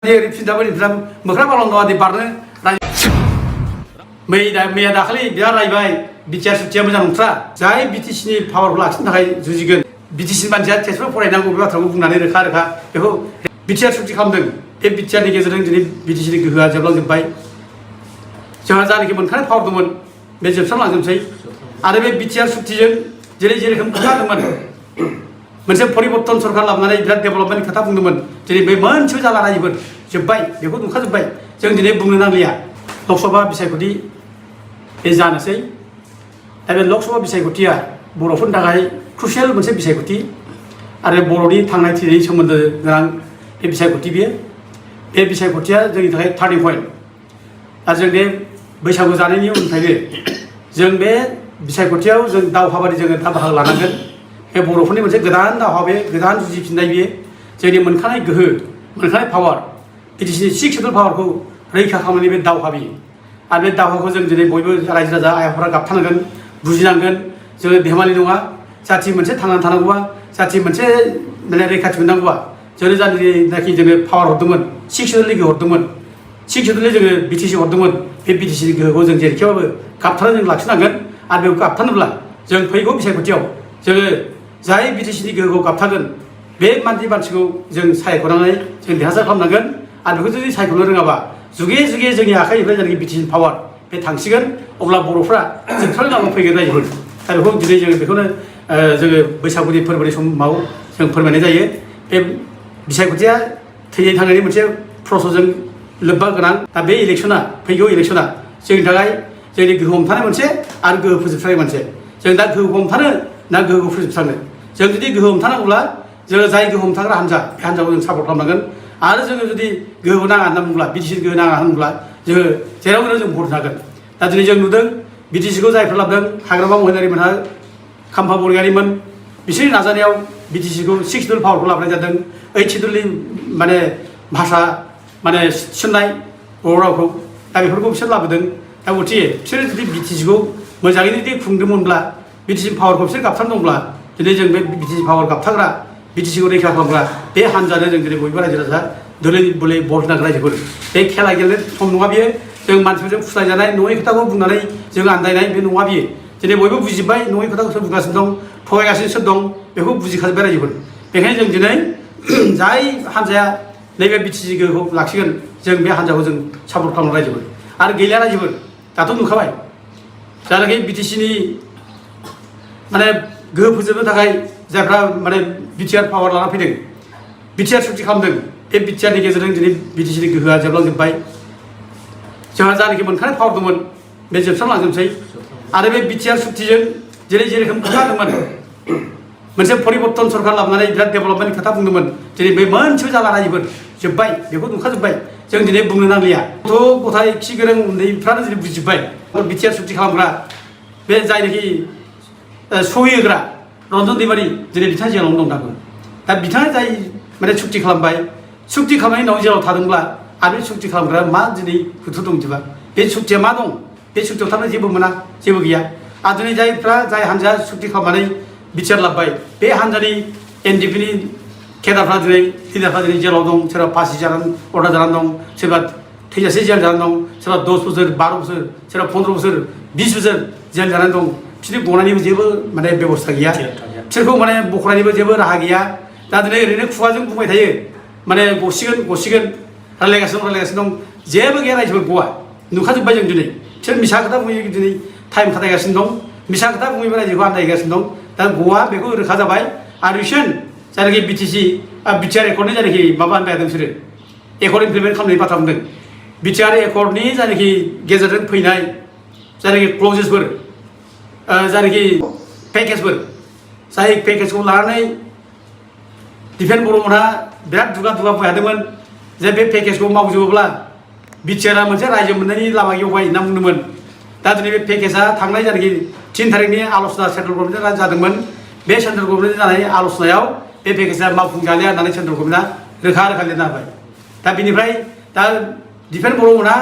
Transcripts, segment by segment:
मोख्रा बालं दङ बारनो मैया दाखालि बिराद रायबाय बिटिआर सुक्तिया मोजां नंथ्रा जाय बिटिसिनि पावारखौ लाखिनो थाखाय जुजिगोन बिटिसिनि मानसिया टेस्टफोर फरायनांगौ बे बाथ्राखौ बुंनानै रोखा बेखौ बिटिआर सुक्ति खालामदों बे बिटिआरनि गेजेरजों दिनै बिटिसिनि गोहोआ जोबलांजोब्बाय जोंहा जानाखि मोनखानाय पावार दंमोन बे जोबस्रांलांजोबसै आरो बे बिटिआर सुक्तिजों जेरोखोम खोथा दंमोन मोनसे परिबर्तन सरकार लाबोनानै बिराद डेभेलपमेन्टनि खोथा बुंदोंमोन दिनै बे मोनसेबो जाला रायजोफोर जोब्बाय बेखौ नुखाजोब्बाय जों दिनै बुंनो नांलिया लकसभा बिसायख'थि बे जानोसै दा बे लकसभा बिसायख'थिया बर'फोरनि थाखाय क्रुसियेल मोनसे बिसायख'थि आरो बर'नि थांनाय थैनायनि सोमोन्दो गोनां बे बिसायख'थि बे बिसायख'थिया जोंनि थाखाय टार्निं पइन्ट आरो जों बे बैसागु जानायनि उननिफ्रायनो जों बे बिसायख'थियाव जों दावहाबारि जोङो दा बाहागो लानांगोन बे बर'फोरनि मोनसे गोदान दावहा बे गोदान जुजिफिननाय बेयो जोंनि मोनखानाय गोहो मोनखानाय पावार बिटिसिनि 6 सेडुल पावारखौ रैखा खालामनायनि बे दावहा बेयो आरो बे दावहाखौ जों दिनै बयबो रायजो राजा आइ आफाफोरा गाबथानांगोन बुजिनांगोन जोङो धेमालि नङा जाथि मोनसे थांनानै थानांगौबा जाथि मोनसे माने रैखाथि मोननांगौबा जोंनो जायनाखि जोङो पावार हरदोंमोन 6 सेडुलनि गोहो हरदोंमोन 6 सेडुलनि जोङो बिटिसि हरदोंमोन बे बिटिसिनि गोहोखौ जों जेरैखिबाबो गाबथानानै जों लाखिनांगोन आरो बेखौ गाबथानोब्ला जों फैगौ बिसायख'थियाव जोङो जाय बिटिसिनि गोहोखौ गाबथागोन बे मानसिखौ जों सायख'नानै जों देरहासार खालामनांगोन आरो बेखौ जुदि सायख'नो रोङाबा जुगे जुगे जोंनि आखाइनिफ्राय जायनाखि बिटिसिनि पावार बे थांसिगोन अब्ला बर'फ्रा जोबस्रांनो लामा फैगोन रायजोफोर दा बेखौ दिनै जोङो बेखौनो जोङो बैसागुनि फोरबोनि समाव जों फोरमायनाय जायो बे बिसायख'थिया थैनाय थांनायनि मोनसे प्रसेसजों लोब्बा गोनां दा बे इलेक्सना फैगौ इलेक्सना जोंनि थाखाय जोंनि गोहो हमथानाय मोनसे आरो गोहो फोजोबस्रांनाय मोनसे जों दा गोहो हमथानो ना गोहोखौ फोजोबस्रांनो जों जुदि गोहो हमथानांगौब्ला जोङो जाय गोहो हमथाग्रा हान्जा बे हान्जाखौ जों सापर्ट खालामनांगोन आरो जोङो जुदि गोहो नाङा होनना बुंब्ला बिटिसिनि गोहो नाङा होनब्ला जोङो जेरावनो जों भट होगोन दा दिनै जों नुदों बिटिसिखौ जायफोर लाबोदों हाग्रामा महिलारिमोनहा खाम्फा बरगयारिमोन बिसोरनि नाजानायाव बिटिसिखौ 6 सेडुल पावारखौ लाबोनाय जादों 8 सेडुलनि माने भाषा माने थिसननाय बर' रावखौ दा बेफोरखौ बिसोर लाबोदों दा गथिखे बिसोरो जुदि बिटिसिखौ मोजाङै जुदि खुंदोंमोनब्ला बिटिसि पावारखौ बिसोर गाबथान दंब्ला दिनै जों बे बिटिसि पावार गाबथाग्रा बिटिसिखौ रैखा खालामग्रा बे हान्जानो जों दिनै बयबो रायजो राजा दोलै बोलै भट होनांगोन रायजोफोर बे खेला गेलेनो सम नङा बियो जों मानसिफोरजों फुस्लायजानाय नङै खोथाखौ बुंनानै जों आन्दायनाय बे नङा बियो दिनै बयबो बुजिबाय नङै खोथाखौ सोर बुंगासिनो दं थगायगासिनो सोर दं बेखौ बुजिखाजोब्बाय रायजोफोर बेखायनो जों दिनै जाय हान्जाया नैबे बिटिसि गोहोखौ लाखिगोन जों बे हान्जाखौ जों सापर्ट खालामनो रायजोफोर आरो गैलिया रायजोफोर दाथ' नुखाबाय जायनाखि बिटिसिनि माने गोहो फोजोबनो थाखाय जायफ्रा माने बिटिआर पावार लाना फैदों बिटिआर सुक्ति खालामदों बे बिटिआरनि गेजेरजों दिनै बिटिसिनि गोहोआ जोबलांजोब्बाय जोंहा जानाखि मोनखानाय पावार दंमोन बे जोबस्रांलांजोबसै आरो बे बिटिआर सुक्तिजों जेरोखोम खोथा दंमोन मोनसे परिबर्तन सरकार लाबोनानै बिराद डेभेलपमेन्टनि खोथा बुंदोंमोन दिनै बे मोनसेबो जाला रायजोफोर जोब्बाय बेखौ नुखाजोब्बाय जों दिनै बुंनो नांलिया गथ' गथाय खि गोरों उन्दैफ्रानो दिनै बुजिजोब्बाय बिटिआर सुक्ति खालामग्रा बे जायनाखि सहि होग्रा रन्जन दैमारि दिनै बिथाङा जेलावनो दं दाबो दा बिथाङा जाय माने सुक्ति खालामबाय सुक्ति खालामनायनि उनाव जेलाव थादोंब्ला आरो बे सुक्ति खालामग्रा मा दिनै खोथा दं बिदिबा बे सुक्तिया मा दं बे सुक्तियाव थारमाने जेबो मोना जेबो गैया आरो दिनै जाय हान्जाया सुक्ति खालामनानै बिटिआर लाबोबाय बे हान्जानि एनडिपिनि केडारफ्रा दिनै लिडारफ्रा दिनै जेलाव दं सोरबा फासि जानानै अर्डार जानानै दं सोरबा थैजासे जेल जानानै दं सोरबा 10 बोसोर 12 बोसोर सोरबा 15 बोसोर 20 बोसोर जेल जानानै दं बिसोरनि गनायनिबो जेबो माने बेबस्था गैया बिसोरखौ माने बखनायनिबो जेबो राहा गैया दा दिनै ओरैनो खुगाजों बुंबाय थायो माने गसिगोन रायलायगासिनो दं जेबो गैया रायजोफोर गवा नुखाजोब्बाय जों दिनै बिसोर मिसा खोथा बुङो दिनै टाइम खाथायगासिनो दं मिसा खोथा बुङैबो रायजोखौ आन्दायगासिनो दं दा गवा बेखौ रोखा जाबाय आरो बिसोर जायनाखि बिटिसि बिटिआर एकर्डनि जायनाखि माबा होनबाय बिसोरो एकर्ड इमप्लिमेन्ट खालामनायनि बाथ्रा बुंदों बिटिआर एकर्डनि जायनाखि गेजेरजों फैनाय जायनाखि क्लजेसफोर जायनाखि पेकेजफोर जाय पेकेजखौ लानानै दिफेन बर'मोनहा बिराद दुगा बुंबाय थादोंमोन जे बे पेकेजखौ मावजोबोब्ला बिटिआरआ मोनसे रायजो मोननायनि लामा गेवबाय होनना बुंदोंमोन दा दिनै बे पेकेजआ थांनाय जायनाखि 3 तारिखनि आल'सना सेन्ट्रेल गभर्नमेन्टजों जादोंमोन बे सेन्ट्रेल गभर्नमेन्टजों जानाय आल'सनायाव बे पेकेजआ मावफुंजालिया होननानै सेन्ट्रेल गभर्नमेन्टआ रोखा लिरना होबाय दा बेनिफ्राय दा दिफेन बर'मोनहा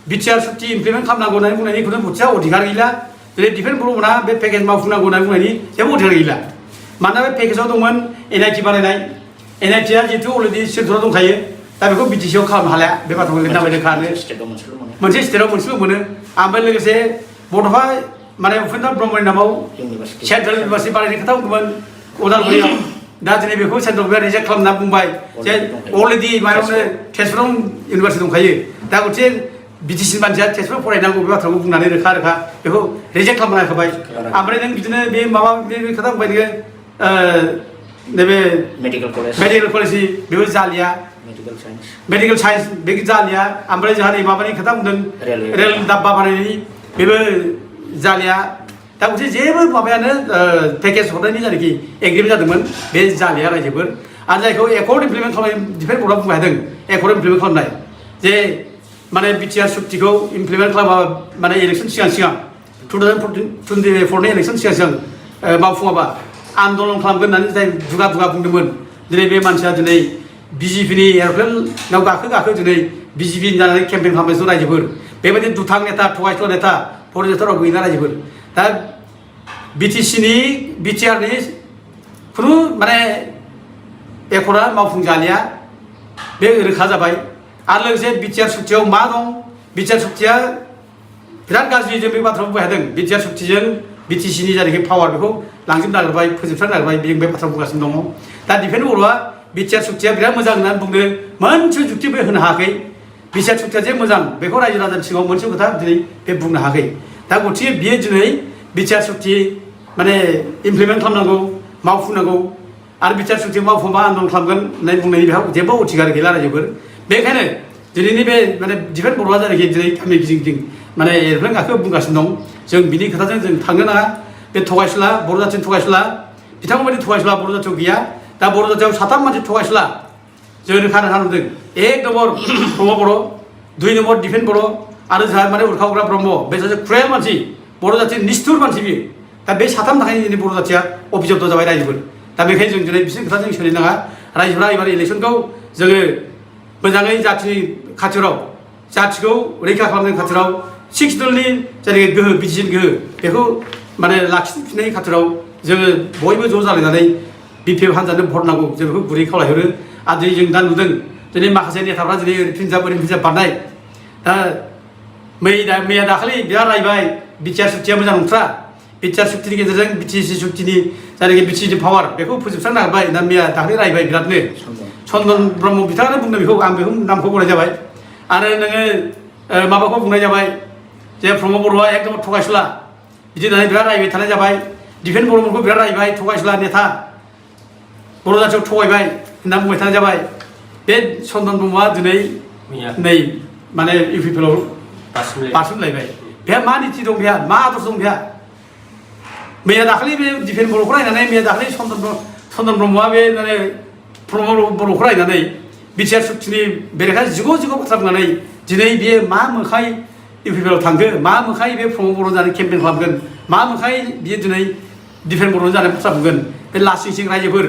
बिटिआर सुक्ति इमप्लिमेन्ट खालामनांगौ होननानै बुंनायनि खुनु मोनसे अधिकार गैला दिनै दिफेन बर'मोनहा बे पेकेज मावफुंनांगौ होननानै बुंनायनि जेबो अधिकार गैला मानोना बे पेकेजाव दंमोन एनआइटि बानायनाय एनआइटिआ जिहेतु अलरेडि सेन्ट्रेलाव दंखायो दा बेखौ बिटिसिआव खालामनो हालिया बे बाथ्राखौ लिरना होबाय रोखानो मोनसे स्टेटआव मोनसेल' मोनो ओमफ्राय लोगोसे बड'फा माने उपेन्द्र ब्रह्मनि नामाव सेन्ट्रेल इउनिभारसिटि बानायनाय खोथा बुंदोंमोन उदालगुरियाव दा दिनै बेखौ सेन्ट्रेल गभर्नमेन्टआ रिजेक्ट खालामना बुंबाय जे अलरेडि मायावनो तेजपुराव इउनिभारसिटि दंखायो दा गंसे बिटिसि मानसिया तेजपुराव फरायनांगौ बे बाथ्राखौ बुंनानै रोखा बेखौ रिजेक्ट खालामना होखाबाय ओमफ्राय नों बिदिनो बे माबा बे खोथा बुंबाय नोङो नैबे मेडिकेल कलेज बेबो जालिया मेडिकेल साइन्स बे जालिया ओमफ्राय जोंहा नै माबानि खोथा बुंदों रेल दाब्बा बानायनायनि बेबो जालिया दा गंसे जेबो माबायानो पेकेज हरनायनि जायनाखि एग्रिमेन्ट जादोंमोन बे जालिया रायजोफोर आरो जायखौ एकर्ड इमप्लिमेन्ट खालामनाय डिफेन्स बर्डआ बुंनो हादों एकर्ड इमप्लिमेन्ट खालामनाय जे माने बिटिआर सुक्तिखौ इमप्लिमेन्ट खालामा माने इलेक्सन सिगां 2024नि इलेक्सन सिगां मावफुङाबा आन्दलन खालामगोन होननानै जाय दुगा बुंदोंमोन दिनै बे मानसिया दिनै बिजेपिनि एर'प्लेनाव गाखो दिनै बिजेपि जानानै केम्पेइन खालामगासिनो रायजोफोर बेबायदि दुथां नेता थगायसुला नेता फरिजेतराव गैला रायजोफोर दा बिटिआरनि खुनु माने एकर्डआ मावफुंजालिया बे रोखा जाबाय आरो लोगोसे बिटिआर सुक्तियाव मा दं बिटिआर सुक्तिया बिराद गाज्रि जों बे बाथ्राखौ बुंबाय थादों बिटिआर सुक्तिजों बिटिसिनि जायनाखि पावार बेखौ लांजोबनो नागिरबाय फोजोबस्रांनो नागिरबाय जों बे बाथ्रा बुंगासिनो दङ दा डिफेन्स बर्डआ बिटिआर सुक्तिया बिराद मोजां होननानै बुंदों मोनसे जुक्तिबो होनो हायाखै बिटिआर सुक्तिया जे मोजां बेखौ रायजो राजानि सिगाङाव मोनसे खोथा दिनै बे बुंनो हायाखै दा गथिखे बियो दिनै बिटिआर सुक्ति माने इमप्लिमेन्ट खालामनांगौ मावफुंनांगौ आरो बिटिआर सुक्ति मावफुंबा आन्दलन खालामगोन होननानै बुंनायनि बेहा जेबो अधिकार गैला रायजोफोर बेखायनो दिनैनि बे माने डिफेन्स बर्डआ जायनाखि दिनै गामि गिदिं माने एर'प्लेन गाखो बुंगासिनो दं जों बिनि खोथाजों जों थांनो नाङा बे थगायसुला बर' जाथिनि थगायसुला बिथांमोनबायदि थगायसुला बर' जाथियाव गैया दा बर' जाथियाव साथाम मानसि थगायसुला जों रोखा नुदों एक नम्बर ब्रह्म बर' दुइ नम्बर डिफेन्स बर' आरो जोंहा माने उरखावग्रा ब्रह्म बे सासे क्रुएल मानसि बर' जाथिनि निस्थुर मानसि बियो दा बे साथाम थाखायनो दिनै बर' जाथिया अभिजब्द जाबाय रायजोफोर दा बेखायनो जों दिनै बिसोरनि खोथाजों सोलिनाङा रायजोफोरा एबार इलेक्सनखौ जोङो मोजाङै जाथिनि खाथिराव जाथिखौ रैखा खालामनायनि खाथिराव 6 दलनि जायनाखि गोहो बिटिसिनि गोहो बेखौ माने लाखिफिननायनि खाथिराव जोङो बयबो ज' जालायनानै बिपिएफ हान्जानो भट नांगौ जों बेखौ गुरै खावलायहरो आरो दिनै जों दा नुदों दिनै माखासे नेताफ्रा दिनै ओरै बारनाय दा मैया दाखालि बिराद रायबाय बिटिआर सुक्तिया मोजां नंथ्रा बिटिआर सुक्तिनि गेजेरजों बिटिसि सुक्तिनि जायनाखि बिटिसिनि पावार बेखौ फोजोबस्रांनो नागिरबाय दा मैया दाखालि रायबाय बिरादनो चन्दन ब्रह्म बिथाङानो बुंदों बेखौ आं बेखौ नामखौ बुंनाय जाबाय आरो नोङो माबाखौ बुंनाय जाबाय जे प्रमद बर'आ एकदम थगायसुला बिदि होननानै बिराद रायबाय थानाय जाबाय डिफेन्स बर'फोरखौ बिराद रायबाय थगायसुला नेता बर' जाथियाव थगायबाय होननानै बुंबाय थानाय जाबाय बे चन्दन ब्रह्मआ दिनै नै माने इउपिपिएलआव बारसोमलायबाय बेहा मा निति दं बेहा मा आदर्श दं बेहा मैया दाखालि बे डिफेन्स बर'खौ नायनानै मैया दाखालि चन्दन ब्रह्मआ बे माने प्रमद बर'खौ नायनानै बिटिआर सुक्तिनि बेरेखा जिगौ बाथ्रा बुंनानै दिनै बेयो मा मोखाय इउपिपिएलआव थांखो मा मोखाय बे प्रमद बर' जानानै केम्पेइन खालामगोन मा मोखाय बियो दिनै डिफेन्स बर' जानाय बाथ्रा बुंगोन बे लासिं रायजोफोर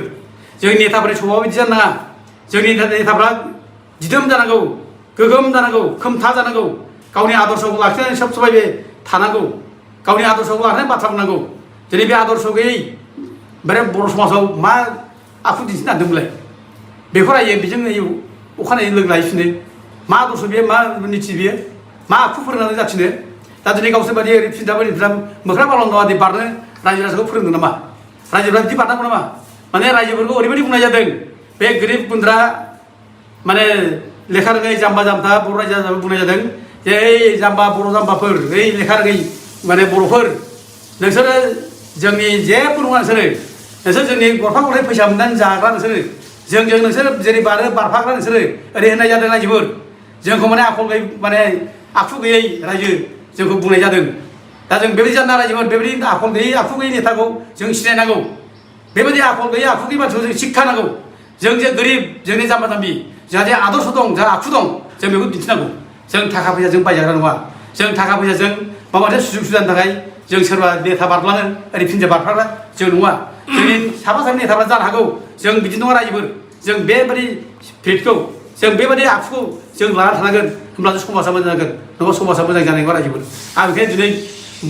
जोंनि नेताफोरनि समाव बिदि जानो नाङा जोंनि नेताफ्रा दिदोम जानांगौ गोगोम जानांगौ खोमथा जानांगौ गावनि आदर्शखौ लाखिनानै सब समाय बे थानांगौ गावनि आदर्शखौ लानानै बाथ्रा बुंनांगौ दिनै बे आदर्श गैयै बे बर' समाजाव मा आखु दिन्थिनो नागिरदोंमोनलाय बेखौ रायो बेजों अखानायै लोगो लायफिनो मा आदर्श बेयो मा निथि बेयो मा आखु फोरोंनानै जाथिनो दा दिनै गावसोर बायदि ओरै फिनजाब मोख्रा बालन बादि बारनो रायजो राजाखौ फोरोंदों नामा रायजोफ्रा बिदि बारनांगौ नामा माने रायजोफोरखौ ओरैबायदि बुंनाय जादों बे गोरिब गुन्द्रा माने लेखा रोङै जाम्बा जाम्था बर' रायजो राजाफोर बुंनाय जादों जे ओइ जाम्बा बर' जाम्बाफोर ओइ लेखा रोङै माने बर'फोर नोंसोरो जोंनि जेबो नङा नोंसोर जोंनि गरफा गरनै फैसा मोननानै जाग्रा नोंसोरो नोंसोर जेरै बारफाग्रा नोंसोरो ओरै होननाय जादों रायजोफोर जोंखौ माने आखल गैयै माने आखु गैयै रायजो जोंखौ बुंनाय जादों दा जों बेबायदि जाना रायजोफोर बेबायदि आखल गैयै आखु गैयै नेताखौ जों सिनायनांगौ बेबायदि आखल गैयै आखु गैयै मानसिखौ जों शिक्षा नांगौ जों जे गोरिब जोंनि जाम्बा जाम्बि जोंहा जे आदर्श दं जोंहा आखु दं जों बेखौ दिन्थिनांगौ जों थाखा फैसाजों बायजाग्रा नङा जों थाखा फैसाजों माबा मोनसे सुजुग सुबिदानि थाखाय जों सोरबा नेता बारब्लानो ओरै फिनजा बारफ्राग्रा जों नङा जोंनि साफा साफा नेताफ्रा जानो हागौ जों बिदि नङा रायजोफोर जों बेबायदि स्पिरिटखौ जों बेबायदि आखुखौ जों लानानै थानांगोन होमब्लासो समाजा मोजां जागोन नङाबा समाजा मोजां जानाय नङा रायजोफोर आं बेखायनो दिनै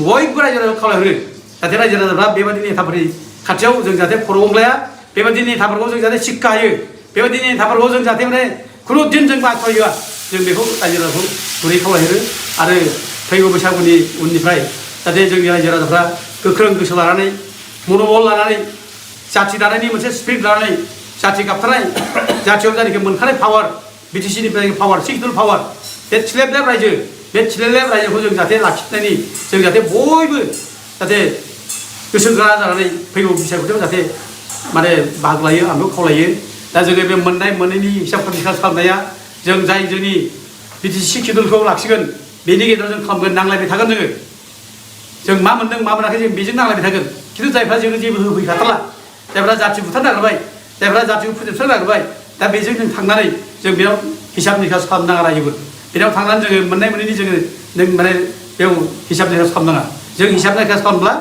बयबो रायजो राजाखौ खावलायहरो जाहाथे रायजो राजाफ्रा बेबायदि नेताफोरनि खाथियाव जों जाहाथे खर' गंग्लाया बेबायदि नेताफोरखौ जों जाहाथे शिक्षा होयो बेबायदि नेताफोरखौ जों जाहाथे माने खुनु दिन जों बाथ्राया जों बेखौ रायजो राजाखौ गुरै खावलायहरो आरो फैगौ बैसागुनि उननिफ्राय जाहाथे जोंनि रायजो राजाफ्रा गोख्रों गोसो लानानै मन'बल लानानै जाथि दानायनि मोनसे स्पिरिट लानानै जाथि गाबथानाय जाथियाव जायनाखि मोनखानाय पावार बिटिसिनिफ्राय पावार सिक्सुरेल पावार बे थिलेबलेब रायजो बे थिलेबलेब रायजोखौ जों जाहाथे लाखिनायनि जों जाहाथे बयबो जाहाथे गोसो गोरा जानानै फैगौ बैसागुआव जाहाथे माने बाहागो लायो आं बेखौ खावलायो दा जोङो बे मोननाय मोनैनि हिसाब निकास खालामनाया जों जाय जोंनि बिटिसि सिडुलखौ लाखिगोन बेनि गेजेराव जों खालामगोन नांलायबाय थागोन जों मा मोनदों मा मोनाखै जों बेजों नांलायबाय थागोन खिन्थु जायफ्रा जोङो जेबो होफैखाथारला जायफ्रा जाथि बुथारनो नागिरबाय जायफ्रा जाथिखौ फोजोबस्रांनो नागिरबाय दा बेजों जों थांनानै जों बेयाव हिसाब निकास खालामनाङा रायजोफोर बेयाव थांनानै जोङो मोननाय मोनैनि जोङो नों माने बेयाव हिसाब निकास खालामनाङा जों हिसाब निकास खालामब्ला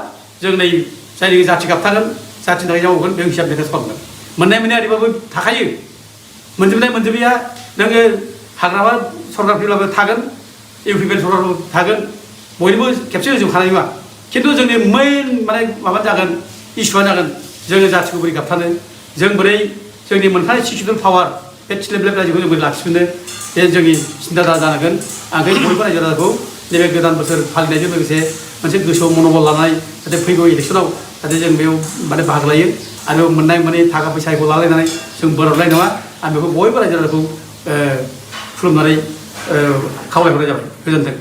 जों नै जायनि जाथि गाबथागोन जाथिनि थाखाय मावगोन बेयाव हिसाब निकास खालामगोन मोननाय मोननाय ओरैबाबो थाखायो मोनजोबनाय मोनजोबैया नोङो हाग्रामा सरकारफोरब्लाबो थागोन इउपिपिएल सरकारबो थागोन बयनोबो खेबसे होजोबखानाय नङा खिन्थु जोंनि मेइन माने माबा जागोन इस्युआ जागोन जोङो जाथिखौ बोरै गाबथानो जों बोरै जोंनि मोनखानाय सिक्सुरेल पावार बे थिलेबलेब रायजोखौ जों बोरै लाखिफिननो बे जोंनि सिन्था जानांगोन आं बयबो रायजो राजाखौ नैबे गोदान बोसोर फालिनायजों लोगोसे मोनसे गोसोआव मन'बल लानाय जाहाथे फैगौ इलेक्सनाव जाहाथे जों बेयाव माने बाहागो लायो आरो मोननाय मोनै थाखा फैसाखौ लालायनानै जों बोराबलाय नङा आं बेखौ बयबो रायजो राजाखौ खुलुमनानै खावलायहरनाय जाबाय गोजोन्थों।